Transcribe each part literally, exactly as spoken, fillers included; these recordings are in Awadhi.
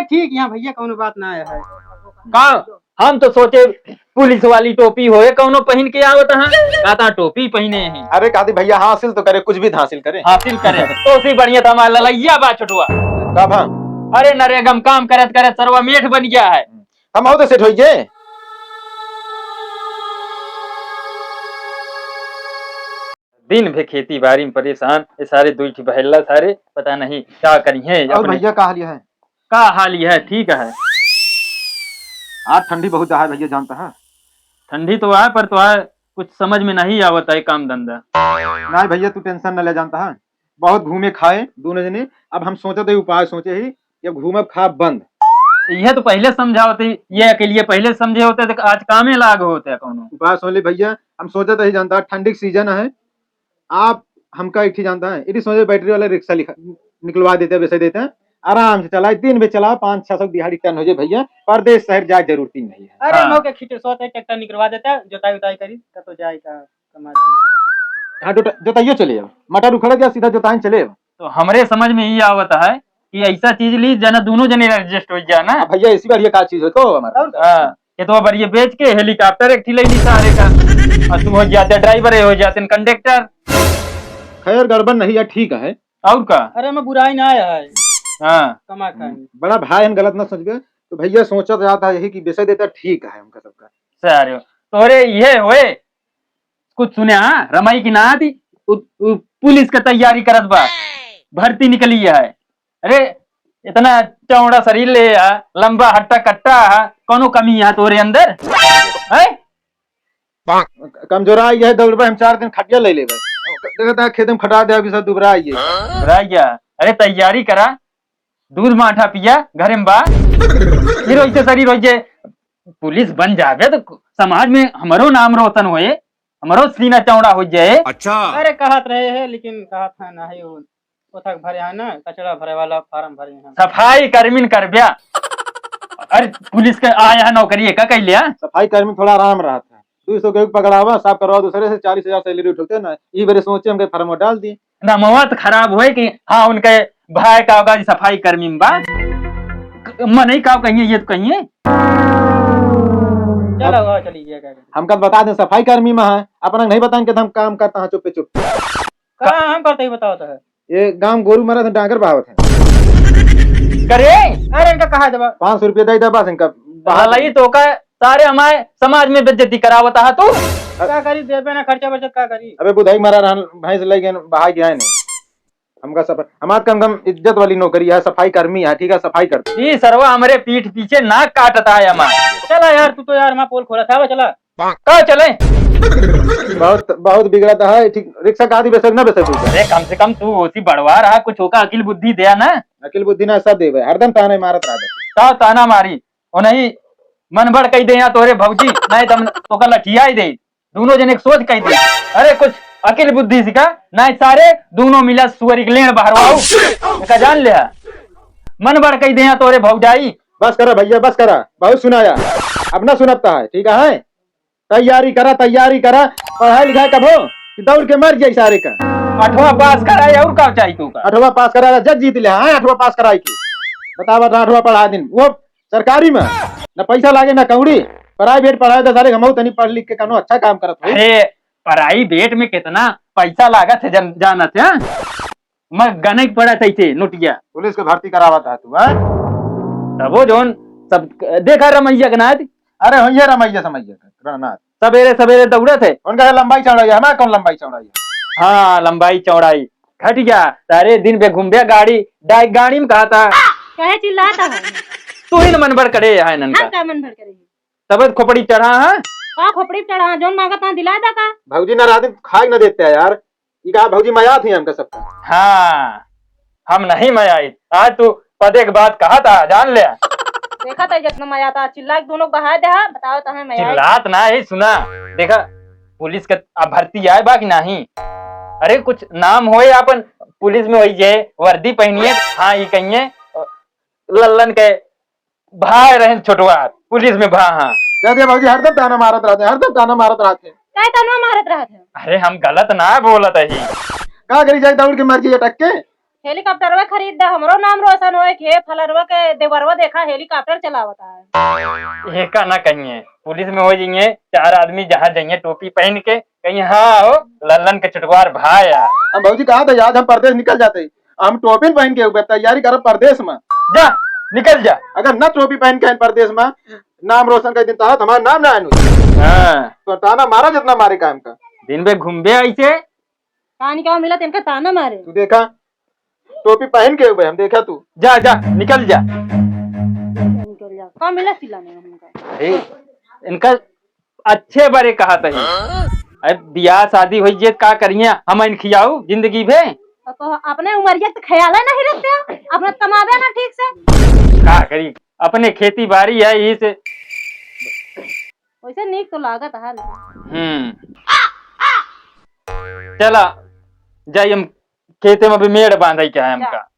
ठीक, यहाँ भैया कौनो बात ना है। का? हम तो सोचे पुलिस वाली टोपी होए कौनो पहिन के आवत हैं, का ता टोपी पहिने हैं। अरे कादी भैया, हासिल तो करे, कुछ भी हासिल करे। हासिल करे। तो उसी बढ़िया था हमारा ललैया बा छोटुआ। का भा? अरे नरेगा में काम करत करत सरवा मेठ बन गया है। हम तो सेठ होइए। दिन भे खेती बारी में परेशान, ये सारे दुई ठी बहेला सारे पता नहीं का करी हैं और अपने। भैया का हाल है? का हाल है? ठीक है। आज ठंडी बहुत है भैया, जानता है? ठंडी तो है, पर तो है कुछ समझ में नहीं आवत है काम धंधा। नहीं भैया, तू टेंशन न ले, जानता है, बहुत घूमे खाए दोनों जने। अब हम सोचत है उपाय सोचे ही, जब घूमब खाब बंद। यह तो पहले समझावत ही, ये अकेलिए पहले समझे होते तो आज कामे लाग होते कौनो। उपाय सुन ले भैया, हम सोचत ही, जानता है, ठंडी के सीजन है, आप हमका एक चीज जानता है, इसी सोचे बैटरी वाला रिक्शा लिखा, निकलवा देते हैं, बेचे देते हैं, आराम से चलाए, दिन भी चलाओ, पाँच छह सौ दिहाड़ी टन हो जाए भैया, परदेश शहर जाए जरूरत ही नहीं है। अरे हाँ। मौके खींचे सोते ट्रैक्टर निकलवा देता, जोताई उताई करी, तब तो जाए का कमा दिए। हाँ, जोता-, जोताइयो चले जाओ, मटर उखड़ गया, सीधा जोताई चले जाओ। तो हमरे समझ में ये आवत है कि ऐसा चीज ली जना दोनों जने एडजस्ट हो जाए ना। अब भैया, ऐसी बढ़िया का चीज हो तो हमारा? और हाँ, ये तो बढ़िया बेच के हेलीकॉप्टर एक ठिलाई ली सारे का, और तू हो जाते ड्राइवर, हो जाते कंडक्टर। खैर, गड़बड़ नहीं है, ठीक है। और का? अरे, मैं बुराई ना आया है। हाँ। कमा खाए। बड़ा भाई, हम गलत ना समझबे, तो भैया सोचा जाता है यही कि बेचे देता ठीक है हमका सबका। सारे तोरे ये होए, कुछ सुने हाँ, रमाई की ना आती, उ, उ, पुलिस का तैयारी करत बा, भर्ती निकली है। अरे, इतना चौड़ा शरीर ले आ, लंबा हट्टा कट्टा आ, कौनो कमी है तोरे अंदर? हैं? कमजोरा आई है, दौड़बे हम चार दिन खटिया ले लेबे। देखता है खेत में खटा दे, अभी सब दुबरा आई है। दुबरा गया। अरे, तैयारी करा, दूध माठा पिया, घरे में बा। फिर वैसे शरीर हो जाए, पुलिस बन जावे तो समाज में हमरो नाम रोशन होए, हमरो सीना चौड़ा हो जाए। अच्छा। अरे, कहत रहे है, लेकिन कहत है नहीं, वो कोठा भरे है ना, कचरा भरे वाला फार्म भरे हैं। सफाई कर्मिन करब्या। अरे, पुलिस के आया है नौकरी, का कह लिया? सफाई कर्मी थोड़ा आराम रहत है, दो सौ के पकड़ावा, साफ करवा दूसरे से, चालीस हजार सैलरी उठौते ना। ई बेरे सोचे हमके फार्म डाल दी। नमवा तो खराब होए कि हाँ, उनके भाई का होगा जी सफाई कर्मी में बा। क-, मनई का कहिए, ये तो कहिए। चलो, आओ, चलिए, क्या करें? हमका तो बता दें, सफाई कर्मी में है, अपना नहीं बताएं कि हम काम करता है चुप्पे चुप। कहाँ हम करते ही बताओ तो है। ये गांव गोरू मरत है, डांगर बहावत है। करे? अरे, इनका कहा देबा? पाँच सौ रुपया दे दे बस इनका। बहा लई तो का सारे हमारे समाज में बेइज्जती करावत है तू। का करी, देबे ना, खर्चा बचत का करी? अबे बुधाई मरा रहन, भैंस ले गए, बहा गया है नहीं। हमका सब, हमार कम कम इज्जत वाली नौकरी है, सफाई कर्मी है, ठीक है, सफाई करते। ई सरवा हमरे पीठ पीछे नाक काटता है हमार। चला यार, तू तो यार हमार पोल खोला था, चला। का चले? बहुत, बहुत बिगड़ता है, ठीक, रिक्शा का आदि बेचक ना बेचक तू। अरे, कम से कम तू ओसी बड़वा रहा, कुछ ओका अकिल बुद्धि दिया ना। अकिल बुद्धि ना, सब देवे, हरदम ताना मारत रहा। का ताना मारी? ओ नहीं, मन बढ़ कही दे यहाँ तोरे भौजी, नहीं तम तोका लठिया ही दे। दोनों जने एक सोच कही दे। अरे, कुछ अकिल बुद्धि सिखा, नहीं सारे दोनों मिला सुअर एक लेण बहरवाऊ। एका जान ले। मन बढ़ कही दे यहाँ तोरे भौजाई। बस करा भैया, बस करा, बहुत सुनाया, अब ना सुनता है, ठीक है? तैयारी करा, तैयारी करा, पढ़ाई लिखाई कबो कि दौड़ के मर जाई सारे का। अठवा पास कराए और का चाही तू का? अठवा पास करा, जज जीत ले, हाँ, अठवा पास कराए के। बतावा, आठवा पढ़ा दिन, वो सरकारी में ना पैसा लागे ना कौड़ी, प्राइवेट पढ़ाए तो सारे हमहू तनी पढ़ लिख के कौनो अच्छा काम करत हो। अरे, प्राइवेट में कितना पैसा लागत है जन-, जानत है? मैं गने के पड़ा था इसे नोटिया। पुलिस के भर्ती करावत है तू, हैं? तबो जौन सब देखा रमैया के नाथ। अरे हो ये रमैया समैया के, रमनाथ। सबेरे सबेरे दौड़त है। उनका है लंबाई चौड़ाई, हमारा कौन लंबाई चौड़ाई है? हाँ, लंबाई चौड़ाई। घट गया, सारे दिन बे घूमबे गाड़ी, डाइ-, गाड़ी में कहा था। काहे चिल्लाता है? तू ही न मन भर करे है ननका। हम का मन भर करे? तबे तो खोपड़ी चढ़ा है। का खोपड़ी चढ़ा? जौन मांगत है दिला दा का? भौजी ना रात दिन खाए न देते हैं यार। ई कहा भौजी मयात ही हमका सबका। हाँ, हम नहीं मयाई। आज तू पदे के बात कहा था, जान ले। देखा था जितना मयात, चिल्ला के दोनों बहा दे, बताओ तो है मयाई। चिल्लात ना है, सुना। देखा, पुलिस के अब भर्ती आए बा कि नहीं? अरे कुछ नाम होए आपन पुलिस में वही जे वर्दी पहनिए, हाँ, ई कहिए लल्लन के भाई रहन छोटवा, पुलिस में भा, हाँ। दे दे भौजी, हरदम ताना मारत रहते, हरदम ताना मारत रहते। काय ताना मारत रहत है? अरे हम गलत ना बोलत ही। का करी जाए दौड़ के मर जाइए टक के? हेलीकॉप्टरवा खरीद दे, हमरो नाम रोशन होए कि हे फलनवा के देवरवा देखा हेलीकॉप्टर चलावत है। एका ना कहिए, पुलिस में हो जाइए, चार आदमी जहाँ जाइए टोपी पहन के, कहिए, "हाँ हो, लल्लन के चुटकुआर भाई है।" हम भौजी कहा था, आज हम परदेस निकल जाते, हम टोपी पहन के उबे तैयारी करब परदेस में। जा, निकल जा। अगर ना टोपी पहन के आइन परदेस में, नाम रोशन कर दिन, तहत हमारा नाम ना आइन। हाँ। तो ताना मारा जितना मारे काम का। दिन भर घूमबे ऐसे। पानी का मिला, तिनका ताना मारे। तू देखा, टोपी पहन के उबे हम, देखा तू। जा, जा, निकल जा। निकल जा। का मिला सिलाने में हमका? अरे, इनका अच्छे बरे कहा तही। अब बियाह शादी होई जे का करिए, हम इन खियाऊ जिंदगी भे। तो अपने उमरिया के ख्याल है नहीं रखते, अपना कमावे ना ठीक से। का करी, अपने खेती बाड़ी है, यही से। वैसे नीक तो लागत है। हम्म। चला, जाई हम खेते में अभी मेड़ बांधे के है जा। हमका।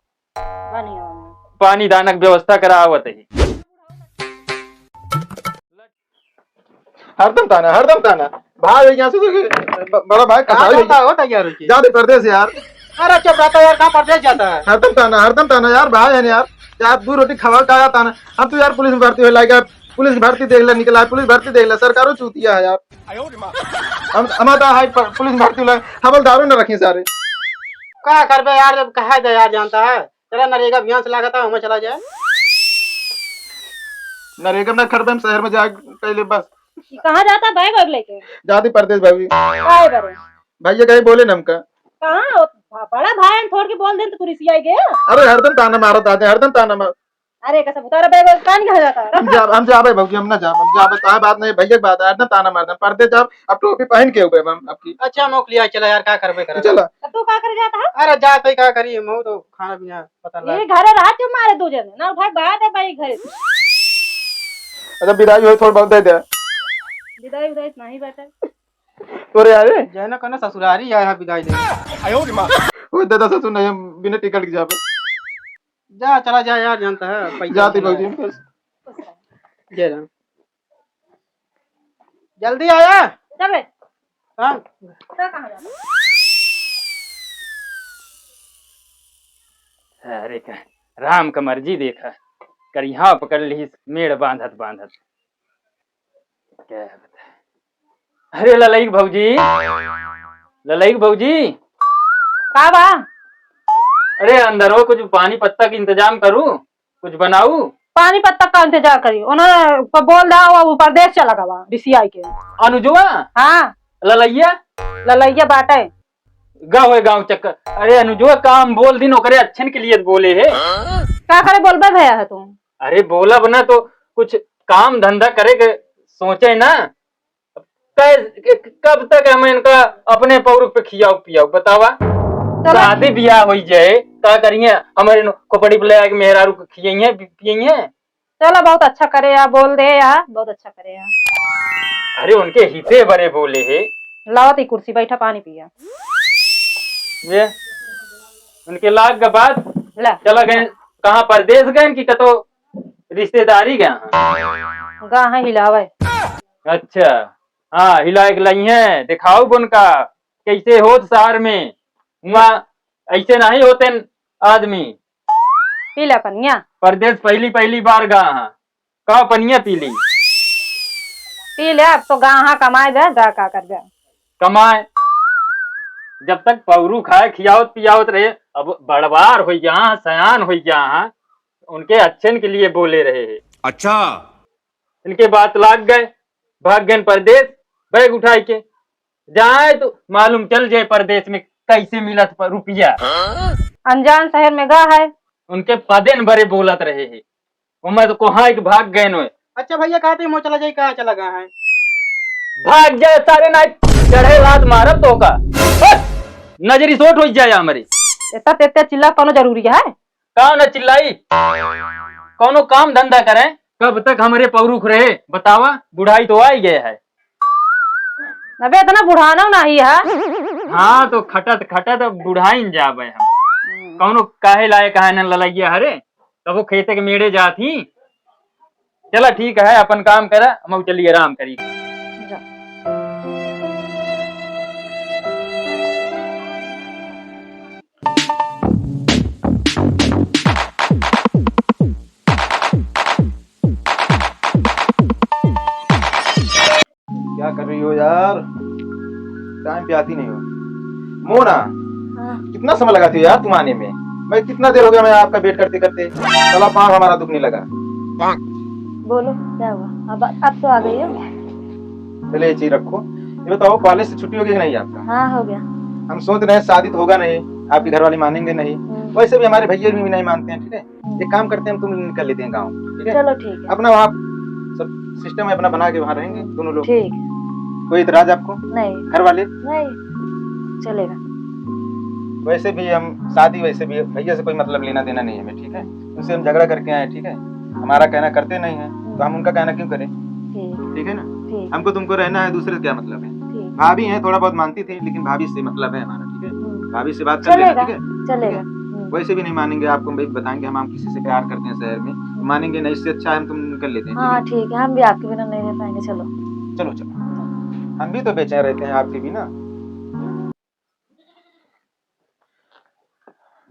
बढ़िया, बढ़िया। पानी दाना के व्यवस्था करावत ही। हरदम ताना, हरदम ताना। भाई, यहाँ से तो ब-, बड़ा भाई, कहाँ कसाई जाता हो तैयार होके? जाते परदेस यार। अरे चुप रहता यार, कहाँ परदेस जाता है? हरदम ताना, हरदम ताना यार, भाई है ना यार। यार, दो रोटी खवाओ, का ताना? हम तो यार पुलिस में भर्ती होए लायक है, पुलिस भर्ती देख ले, निकला है, पुलिस भर्ती देख ले, सरकारों चूतिया है यार। हम, हम तो हाई प-, पुलिस भर्ती होए लायक, हवलदारों ने रखी सारे। का करबे यार, जब कहा दे यार, जानता है, चला नरेगा अभियान से लागत है, हमें चला जाए। नरेगा में ना खटबे, हम शहर में जाए पहले बस। कहाँ जाता बैग वैग लेके? जाती परदेस भाभी। काय बरे? भैया कहीं बोले ना हमका। कहाँ हो? बड़ा भाई हम छोड़ के बोल देन तो तू रिसियाई गे? अरे हरदम ताना मारत आते, हरदम ताना मार। अरे कसम उतारा बैग वैग, पानी कहाँ जाता है? हम जाब, हम जाबे भौजी, हम ना जाब, हम जाबे, का बात नहीं, भैया की बात है, हरदम ताना मारत है, परदेस जाब, अब टोपी पहन के उबे हम आपकी। अच्छा, मोक लिया, चला यार, का करबे करे? चला। तो तू का करे जाता है? अरे जात ही का करी, मऊ तो खाना पीना पता लगा। ये घरे रहा क्यों मारे दो जने? ना भाई, बात है भाई घरे से। अच्छा, विदाई होई, थोड़ा बहुत दे दे। विदाई उदाई नहीं बाटे। तोरे यारे? जाए ना कहना ससुरारी आया है विदाई दे। वो दादा ससुर नहीं, हम बिना टिकट के जाबे। जा, चला जा यार, जानता है, पैसा जाती नहीं भौजी है। हम बस। जय राम। जल्दी आया। चल रे। हाँ। तो कहाँ जाता? अरे का, राम का मर्जी देखा, करिहा पकड़ ली मेड़ बांधत बांधत। क्या बता? अरे ललई के भौजी, ललई के भौजी। का बा? अरे अंदर हो, कुछ पानी पत्ता के इंतजाम करू, कुछ बनाऊ। पानी पत्ता का इंतजार करी, उन्हें को बोल दा, वो परदेस चला गवा, रिसियाई के। अनुजवा? हाँ। ललैया? ललैया बाटे। गा होए गाँव चक्कर। अरे अनुजवा काम बोल दिन, ओकरे अच्छन के लिए बोले है। का करे बोलबे भैया है तू? अरे बोलब ना तो कुछ काम धंधा करे के सोचे ना। कै-, कब तक हम इनका अपने पौरुख पे खियाऊ पियाऊ बतावा? चला। शादी ब्याह होई जाए, का करिए? हमारे नो-, खोपड़ी पे ले आके मेहरारू के खियाइए, पि-, पियाइए। चला, बहुत अच्छा करे या, बोल दे या, बहुत अच्छा करे या। अरे उनके हिते बरे बोले है। लावा ती कुर्सी, बैठा, पानी पिया। ये उनके लाग के बाद ला। चला गए, कहाँ परदेस गए कि कतो रिश्तेदारी गए हैं? गा है हिलावे। अच्छा, हाँ, हिला के लाई है, दिखाओ उनका कैसे होत शहर में, वहाँ ऐसे नहीं होते आदमी। पी ले पनिया। परदेस पहली, पहली बार गा हाँ। का पनिया पी ली? पी ले, अब तो गा हाँ कमाए दे, गा का कर दे। कमाए, जब तक पौरू खाए, खियावत पियावत रहे, अब बड़वार हो गया हाँ, सयान हो गया हाँ, उनके अच्छे के लिए बोले रहे हैं। अच्छा। इनके बात लाग गए, भाग गए परदेस, बैग उठाई के। जाए तो मालूम चल जाए परदेस में कैसे मिलत प-, रुपया। अनजान शहर में गा है। उनके पदेन बरे बोलत रहे हैं। उम्र तो कोहाई के भाग गए नोए। अच्छा भैया, कहते हैं, मोचला जाई, कहाँ चला गया है? भाग जाए सारे ना, चढ़े लात मारब तो का। बस, नजरी सोट हो जाए हमारी। इतना तेज तेज चिल्ला कोनो जरूरी है? का ना चिल्लाई? कोनो काम धंधा करें, कब तक हमरे पौरुख रहे, बतावा, बुढ़ाई तो आई गए है। अबे इतना बुढ़ाना नहीं है। हाँ, तो खटत खटत अब बुढ़ाइन जाबे हम। हम्म। कौनो काहे लायक है न ललैया हरे, तब वो खेते के मेड़े जात ही। चला ठीक है, अपन काम करा, हम चलिए आराम करी। जा। हो यार, टाइम पे आती नहीं हो। मोना, हाँ। कितना समय लगाती हो यार तुम आने में? मैं कितना देर हो गया मैं आपका वेट करते करते, साला पाँव हमारा दुखने लगा। बोलो, क्या हुआ? अब, अब तो आ गई हो। चले, ये चीज रखो। ये बताओ, कॉलेज से छुट्टी हो गई कि नहीं आपका? हाँ, हो गया। हम सोच रहे हैं शादी तो होगा नहीं, आपकी घर वाली मानेंगे नहीं, हम्म। वैसे भी हमारे भैया भी नहीं मानते हैं, ठीक है? एक काम करते हैं, हम तुम निकल लेते हैं गाँव, ठीक है? चलो, ठीक है। अपना वहाँ सब सिस्टम है, अपना बना के वहाँ रहेंगे दोनों लोग। ठीक। कोई इतराज आपको? नहीं। घर वाले? नहीं, चलेगा। वैसे भी हम शादी, वैसे भी भैया से कोई मतलब लेना देना नहीं है हमें, ठीक है? उनसे हम झगड़ा करके आए, ठीक है? हमारा कहना करते नहीं है, तो हम उनका कहना क्यों करें? ठीक। ठीक है ना? ठीक। हमको तुमको रहना है, दूसरे से क्या मतलब है? ठीक। भाभी हैं, थोड़ा बहुत मानती थी, लेकिन भाभी से मतलब है हमारा, ठीक है? हम्म। भाभी से बात कर लेना, चलेगा, ठीक है? चलेगा। ठीक है? हम्म। वैसे भी नहीं मानेंगे, आपको हम बताएंगे हम, हम किसी से प्यार करते हैं शहर में, तो मानेंगे नहीं, इससे अच्छा है हम तुम निकल लेते हैं, ठीक है? हाँ, ठीक है, हम भी आपके बिना नहीं रह पाएंगे, चलो। चलो, चलो। हम भी तो बेचैन रहते हैं आपके बिना।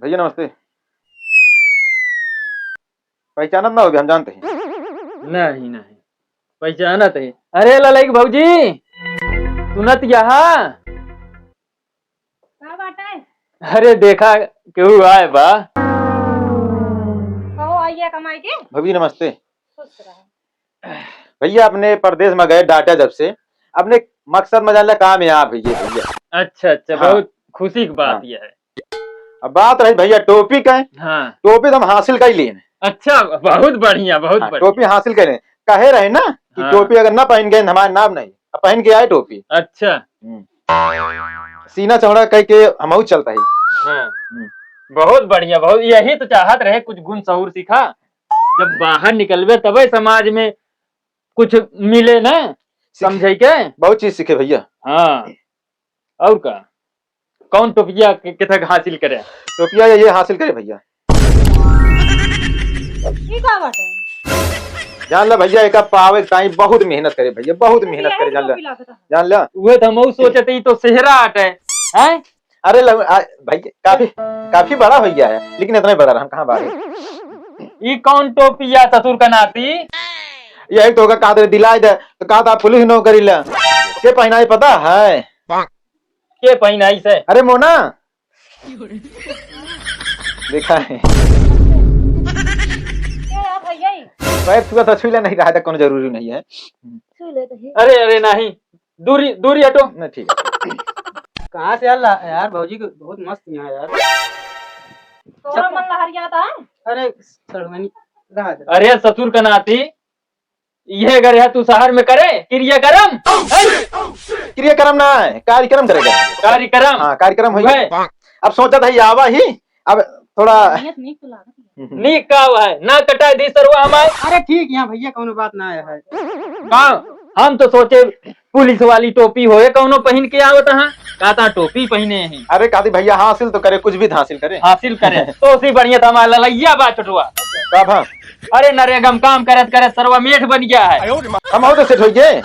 भैया नमस्ते। पहचानत ना होगे, हम जानते हैं। नहीं, नहीं, पहचानत है। अरे ललई के भौजी, सुनत यहाँ? का बाटे? अरे देखा, केहू आए बा। कहो, आइए कमाई के। भौजी नमस्ते। खुश रहो। भैया अपने परदेस में गए डाटा जब से, अपने मकसद में जाने काम यहाँ भैया, भैया। अच्छा, अच्छा, हाँ। बहुत खुशी की बात हाँ। यह है। अब बात रही भैया टोपी का, हाँ। टोपी तो हम हासिल कर लिए। अच्छा, बहुत बढ़िया, बहुत हाँ, बढ़िया। टोपी हासिल कर लिए। कहे रहे ना कि हाँ। टोपी अगर ना पहन गए हमारे नाम नहीं, अब पहन के आए टोपी। अच्छा। हम्म। सीना चौड़ा कह के हम चलता ही। हाँ। हम्म। बहुत बढ़िया, बहुत, यही तो चाहत रहे, कुछ गुण सहूर सीखा। जब बाहर निकलबे तबे समाज में कुछ मिले ना, सीख-, समझे के? बहुत चीज सीखे भैया। हाँ, और का? कौन टोपिया के, के तक हासिल करे? टोपिया ये, ये हासिल करे भैया। ई का बाटे? जान ला भैया, एका पावे के ताई बहुत मेहनत करे भैया, बहुत मेहनत करे, जान ला। टोपी लागत है। जान ला। उहे तो हमहू सोचत ही, तो सेहरा हटे, हैं? अरे लव-, आ, भाई, काफी, काफी बड़ा हो गया है, लेकिन इतना ही बड़ा रहा, हम कहाँ बड़ा है? ई कौन टोपिया ससुर का नाती? यही तो होगा, कहा तो दिलाए दे, तो कहा था पुलिस नौकरी ले। के पहनाई पता है? के पहनाई से? अरे मोना। देखा है। के है भैया ई? पैर छुआ था, छुई ले नहीं रहा था, कोनो जरूरी नहीं है। छू ले तो ही। अरे, अरे, नहीं। दूरी, दूरी हटो। नहीं, ठीक है। कहाँ से यार ला-, यार, भौजी को बहुत मस्त यहाँ यार। तोरा मन लहरिया था? अरे, सड़ुआनी, रहा दे। अरे, ससुर का नाती, ये घर है तू शहर में करे, क्रियाकर्म? क्रियाकर्म ना है, कार्यक्रम करेगा। कार्यक्रम? हाँ, कार्यक्रम है। वह? अब सोचा था ये आवा ही, अब थोड़ा नियत नीक तो लागत है। नीक का हुआ है? ना कटा दी सरवा हमार। अरे ठीक यहाँ भैया, कौनो बात ना है। का? हम तो सोचे पुलिस वाली टोपी होए कौनो पहिन के आवत हाँ। का ता टोपी पहिने हैं? अरे कादी भैया, हासिल तो करे, कुछ भी हासिल करे। हासिल करे। तो उसी बढ़िया था हमारा ललैया बा छोटुआ। का भा? अरे नरेगा में काम करत करत सरवा मेठ बन गया है। हम और तो सेठ होइए।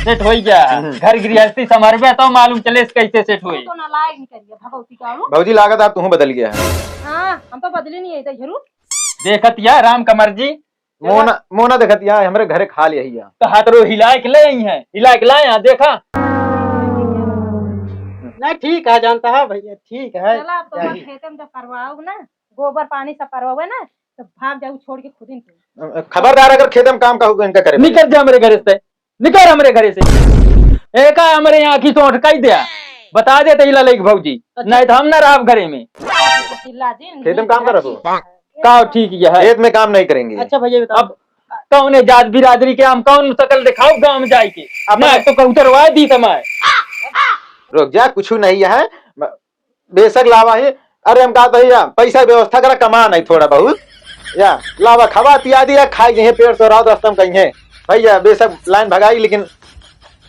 सेठ होई गया है। हम्म। घर गृहस्थी संभालबे तो मालूम चले कैसे सेठ होई। तो नालायक निकल गया, भगवती का आलू। भौजी लागत आप तुहूँ बदल गया है। हाँ, हम तो बदले नहीं है इधर जरूर। देखत या राम कमर जी। मोना, मोना देखत या हमरे घरे खा लिया ही या। तो हाथ रो हिलाए के ले आई है, हिलाए के लाए यहाँ देखा। नहीं ठीक है, जानता है भैया, ठीक है। चला अब तो खेते में जब करवाओ ना, गोबर पानी सब करवावे ना, तो भाग जाऊ छोड़ के खुद ही तू। खबरदार अगर खेते में काम का इनका करे। निकल जा मेरे घर से, निकल हमरे घरे से। एका हमरे यहाँ की सोंठ कई दे, बता दे तही ललई के भौजी, अच्छा। नहीं तो हम ना रहब घरे में। चिल्ला जिन, खेते में काम करत हो? का ठीक यह है? खेत में काम नहीं करेंगे। अच्छा भैया बताओ। अब कौन है जात बिरादरी के हम कौन शकल दिखाओ गाँव में जाए के? अपने ना तो कहूँ उतरवा दी तमाए। रुक जा, कुछ नहीं है। बेशक लावा ही। अरे हम कहत भैया, पैसा के व्यवस्था करा, कमा नहीं थोड़ा बहुत। या लावा, खवा पिया दिया, खाई जइहें, पेट से रात रास्ता में कहीं है। भैया बेशक लाइन भगाई, लेकिन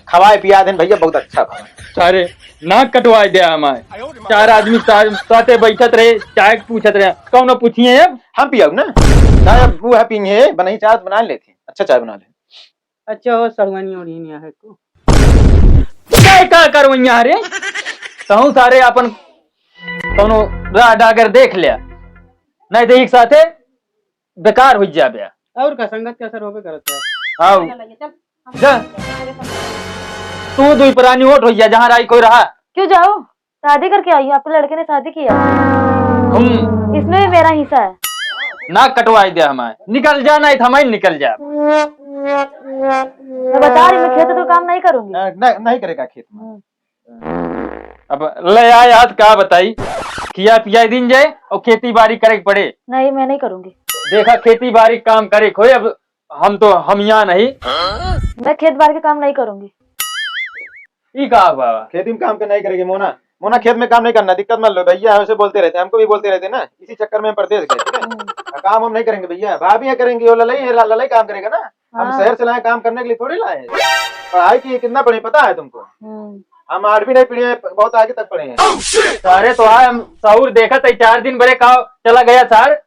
खवाए पिया देन भैया, बहुत अच्छा बा। अरे नाक कटवाए दे हमारे। चार आदमी चार साथे बैठत रहे, चाय के पूछत रहे, कौनो पूछिए अब। हम पियाऊ ना, चाय अब वो है पीनी है, बनाई चाय बना लेते हैं, अच्छा चाय बना ले। अच्छा हो, सड़ुआनी ओढ़ी नहीं है को। क्या का करवैया रे? तहूँ सारे अपन कौनो राह डागर देख लिया, नहीं तो एक साथे बेकार हो जाबे। और का, संगत के असर होबे करत है। आओ। चल, चल। जा। तू दुई परानी ओट होइया, जहाँ राई कोई रहा। क्यों जाओ? शादी करके आई हूँ, आपके लड़के ने शादी किया। हम इसमें भी मेरा हिस्सा है। नाक कटवाई दे हमारे, निकल जा, नहीं तो हम ही निकल जा। मैं बता रही, मैं खेत तो काम नहीं करूंगी। ना, ना, नहीं करेगा खेत में। हम्म। अब ले आए आज का बताई, खिया पिया दिन जाए और खेती बाड़ी करे के पड़े। नहीं, मैं नहीं करूंगी। देखा, खेती बाड़ी काम करे खोए, अब हम तो हम यहाँ नहीं। मैं खेत बाड़ी के काम नहीं करूंगी। ई का हुआ? खेती में काम के नहीं करेगी मोना। मोना, खेत में काम नहीं करना, दिक्कत मत लो। भैया हमेशा बोलते रहते हैं, हमको भी बोलते रहते हैं ना, इसी चक्कर में हम परदेश गए, ठीक है? हम्म। और काम हम नहीं करेंगे भैया, भाभी यहाँ करेंगी, वो ललई है, ला-, ललई काम करेगा ना। हम हाँ। शहर से लाए काम करने के लिए थोड़ी लाए हैं। पढ़ाई की कितना पढ़े पता है तुमको? हम्म। हम आठवीं नहीं पढ़े हैं, बहुत आगे तक पढ़े हैं। सारे तो आए, हम सहूर देखा था, चार दिन बड़े का चला गया सार,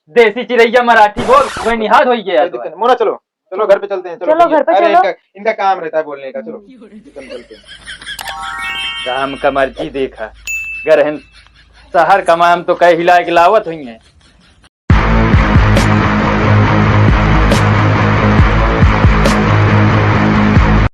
देसी चिरैया मराठी बोल, वही निहाद हो गया कोई तो। दिक्कत नहीं। मोना, चलो, चलो घर पे चलते हैं, चलो चलो भैया। घर पे अरे चलो। इनका, इनका काम रहता है बोलने का, चलो। चलो, चलते हैं। राम का मर्जी देखा, गरहन शहर का माम तो कह हिला के लावत हुई है।